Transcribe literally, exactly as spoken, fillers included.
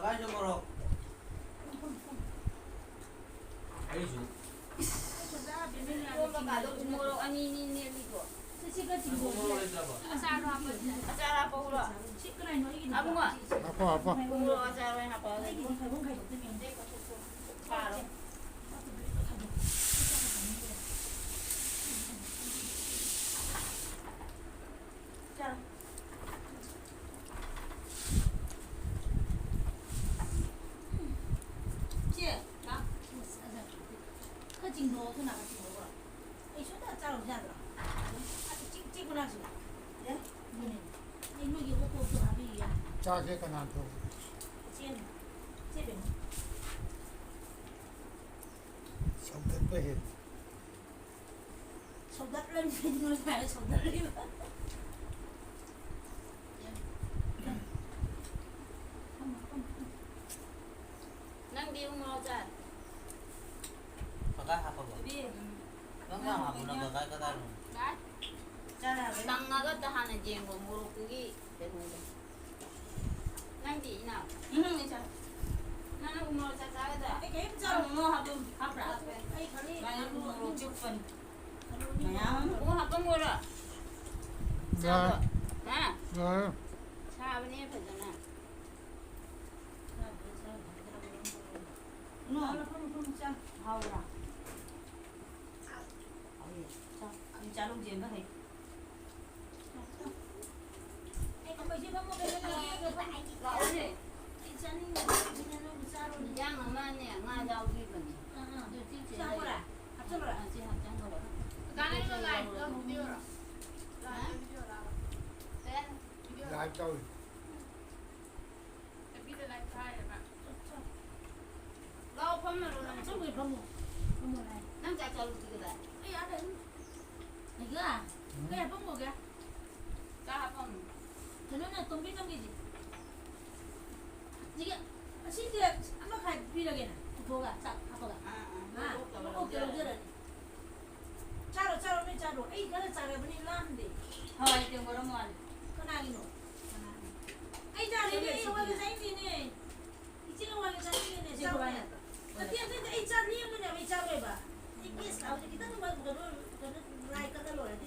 ꯀꯥꯏꯗ ꯃꯣꯔꯣꯛ? ꯑꯩꯁꯨ꯫ ꯏꯔꯣꯝꯕ ꯀꯥꯗꯣ ꯎ ꯃꯣꯔꯣꯛ ꯑꯅꯤ ꯑꯅꯤ ꯅꯦꯠꯂꯤꯗꯣ꯫ ꯁꯤ, ꯁꯤ ꯈꯔ ꯎ ꯆꯤꯡꯊꯣꯛꯑꯣ꯫ ꯃꯣꯔꯣꯛ ꯂꯩꯇ꯭ꯔꯕꯣ? ꯑꯆꯥꯔ ꯍꯥꯞꯄ-, ꯑꯆꯥꯔ ꯍꯥꯞꯄꯛꯎꯔꯣ? ꯁꯤ ꯀꯅꯥꯏꯅꯣ? ꯑꯩꯒꯤꯗꯤ ꯑꯕꯨꯡꯉꯣ꯫ ꯍꯥꯞꯄꯣ, ꯍꯥꯞꯄꯣ꯫ ꯎ ꯃꯣꯔꯣꯛ ꯑꯆꯥꯔ ꯑꯣꯏꯅ ꯍꯥꯞꯄꯛꯑꯒꯦ꯫ ꯑꯩꯒꯤꯗꯤ ꯈꯥꯏꯕꯣꯡ ꯈꯥꯏꯗꯣꯛꯇꯣꯏꯅꯦ꯫ ꯄꯥꯔꯣ꯫ ꯆꯥꯔꯣ꯫ ꯆꯦ, ꯂꯥꯎ꯫ ꯈꯔ ꯆꯤꯡꯊꯣꯛꯑꯣ, ꯈꯔ ꯅꯥꯀ ꯆꯤꯡꯊꯣꯛꯑꯣ꯫ ꯑꯩ ꯁꯨꯡꯆꯥ ꯆꯥꯔꯨ ꯌꯥꯗ꯭ꯔꯣ? ꯑꯗꯨꯝ ꯏꯆꯤꯛ ꯆꯤꯛꯄ ꯅꯥꯛꯁꯤꯗ꯫ ꯑꯦ? ꯑꯗꯨꯅꯦ꯫ ꯑꯩ ꯅꯣꯏꯒꯤ ꯑꯣꯛ ꯀꯣꯛꯇꯣ ꯍꯥꯞꯄꯤꯒꯦ꯫ ꯆꯥꯛꯁꯦ ꯀꯅꯥ ꯊꯣꯡ-? ꯏꯆꯦꯅ꯫ ꯏꯆꯦ ꯕꯦꯝꯃ꯫ ꯁꯧꯒꯠꯄ ꯍꯦꯟ-꯫ ꯁꯧꯒꯠꯂꯝꯗ꯭ꯔꯗꯤ ꯅꯣꯏ ꯁ꯭ꯋꯥꯏꯗ ꯁꯧꯒꯠꯂꯤꯕ꯫ ꯅꯪꯗꯤ ꯎ ꯃꯣꯔꯣꯛ ꯆꯥ-? ꯀꯗꯥꯏ ꯍꯥꯞꯄꯕ? ꯏꯕꯦꯝ꯫ ꯅꯪ ꯌꯥꯝ ꯍꯥꯞꯄꯣ, ꯅꯪ ꯀꯗꯥꯏ ꯀꯗꯥꯏꯅꯣ? ꯆꯥꯔꯕ? ꯇꯪꯉꯒ ꯑꯝꯇ ꯍꯥꯟꯅ ꯌꯦꯡꯉꯣ, ꯃꯣꯔꯣꯛꯇꯨꯒꯤ ꯀꯩꯅꯣꯗꯣ꯫ ꯅꯪꯗꯤ ꯏꯅꯥꯎ? ꯎꯝ, ꯑꯩ ꯆꯥ-꯫ ꯅꯪꯅ ꯎ ꯃꯣꯔꯣꯛ ꯆꯥ ꯆꯥꯒꯗ꯭ꯔꯥ? ꯑꯩ ꯀꯔꯤꯝ ꯆꯥꯔꯣꯏ꯫ ꯅꯪ ꯃꯣꯔꯣꯛ ꯍꯥꯞꯄ ꯍꯥꯞꯄ꯭ꯔꯥ? ꯍꯥꯞꯄꯦ꯫ ꯑꯩ ꯈꯪꯉꯤ꯫ ꯃꯌꯥꯝ ꯑꯂꯨ ꯃꯣꯔꯣꯛ ꯑꯅꯤ ꯆꯨꯞꯄꯅꯤ꯫ ꯑꯂꯨ ꯑꯅꯤ ꯃꯌꯥꯝ꯫ ꯃꯣꯔꯣꯛ ꯍꯥꯞꯄ ꯃꯣꯔꯣꯛ? ꯌꯥꯏ꯫ ꯆꯥꯕ? ꯍꯥ? ꯌꯥꯏ꯫ ꯁꯥꯕꯅꯦ ꯐꯖꯅ꯫ ꯅꯣ꯫ ꯍꯥꯎꯕ꯭ꯔꯥ? ꯍꯥꯎꯋꯦ꯫ ꯆꯥ-, ꯑꯩ ꯆꯥꯔꯧ ꯆꯦꯟꯕ ꯍꯩ꯫ ꯂꯥꯛꯑꯣꯅꯦ꯫ ꯑꯩ ꯆꯥꯅꯤꯡꯗꯦ꯫ ꯏꯟꯖꯥꯡ ꯑꯃꯅꯦ, ꯉꯥ ꯌꯥꯎꯗ꯭ꯔꯤꯕꯅꯦ꯫ ꯑꯥ, ꯑꯥ꯫ ꯑꯗꯨ ꯆꯤꯛꯁꯦ ꯆꯥꯕ꯭ꯔꯥ? ꯂꯩ꯫ ꯍꯥꯞꯆꯜꯂꯣꯔꯥ? ꯑꯥ, ꯁꯤ ꯍꯥꯞꯆꯟꯈ꯭ꯔꯣ꯫ ꯀꯥꯟꯅꯩꯔꯣ ꯂꯥꯏꯚꯇ ꯍꯥꯞꯄꯤꯔꯣ? ꯍꯥ? ꯂꯥꯏꯚ ꯇꯧꯔꯤ꯫ ꯂꯥꯏꯚ ꯇꯧꯔꯤ꯫ ꯑꯦꯐ ꯕꯤꯗ ꯂꯥꯏꯚ ꯊꯥꯔꯤꯔꯕ? ꯂꯥꯎ, ꯐꯝꯃꯔꯣ ꯅꯪ? ꯆꯪꯕꯒꯤ ꯐꯝꯃꯣ꯫ ꯐꯝꯃꯣ ꯂꯥꯎ꯫ ꯅꯪ ꯆꯥꯛ ꯆꯥꯔꯨꯁꯤ ꯀꯗꯥꯏ? ꯑꯩ ꯑꯥꯗ ꯑꯗꯨꯝ ꯂꯩꯒꯦ? ꯎꯝ꯫ ꯀꯌꯥ ꯐꯝꯃꯨꯒꯦ? ꯆꯥ ꯐꯝꯃꯨ꯫ ꯀꯩꯅꯣꯅꯦ, ꯇꯣꯝꯕꯤ ꯅꯪꯒꯤꯗꯤ꯫ ꯁꯤꯒꯤ, ꯑꯁꯤꯁꯦ ꯑꯃ ꯃꯈꯥꯏ ꯄꯤꯔꯒꯦꯅꯦ, ꯄꯨꯊꯣꯛꯑꯒ, ꯆꯥꯛ ꯍꯥꯞꯄꯒ꯫ ꯑꯥ, ꯑꯥ꯫ ꯍꯥ? ꯃꯀꯣꯛꯇ ꯃꯀꯣꯛꯇ ꯂꯧꯖꯔꯅꯤ꯫ ꯂꯧꯖꯔꯅꯤ꯫ ꯆꯥꯔꯣ, ꯆꯥꯔꯣ, ꯅꯣꯏ ꯆꯥꯔꯣ꯫ ꯑꯩ ꯈꯔ ꯆꯥꯔꯕꯅꯤ, ꯂꯥꯝꯗꯦ꯫ ꯍꯋꯥꯏ ꯇꯦꯡꯀꯣꯠ ꯑꯃ ꯋꯥꯠꯂꯤ꯫ ꯀꯅꯥꯒꯤꯅꯣ? ꯀꯅꯥꯒꯤ? ꯑꯩ ꯆꯥꯔꯦ, ꯏꯕꯦꯝꯃ, ꯑꯩ ꯍꯋꯥꯏꯒ ꯆꯥꯅꯤꯡꯗꯦꯅꯦ꯫ ꯑꯣꯏꯕ꯫ ꯁꯤ ꯀꯦꯁ ꯍꯧꯖꯤꯛ ꯈꯤꯇꯪ ꯀꯩꯅꯣ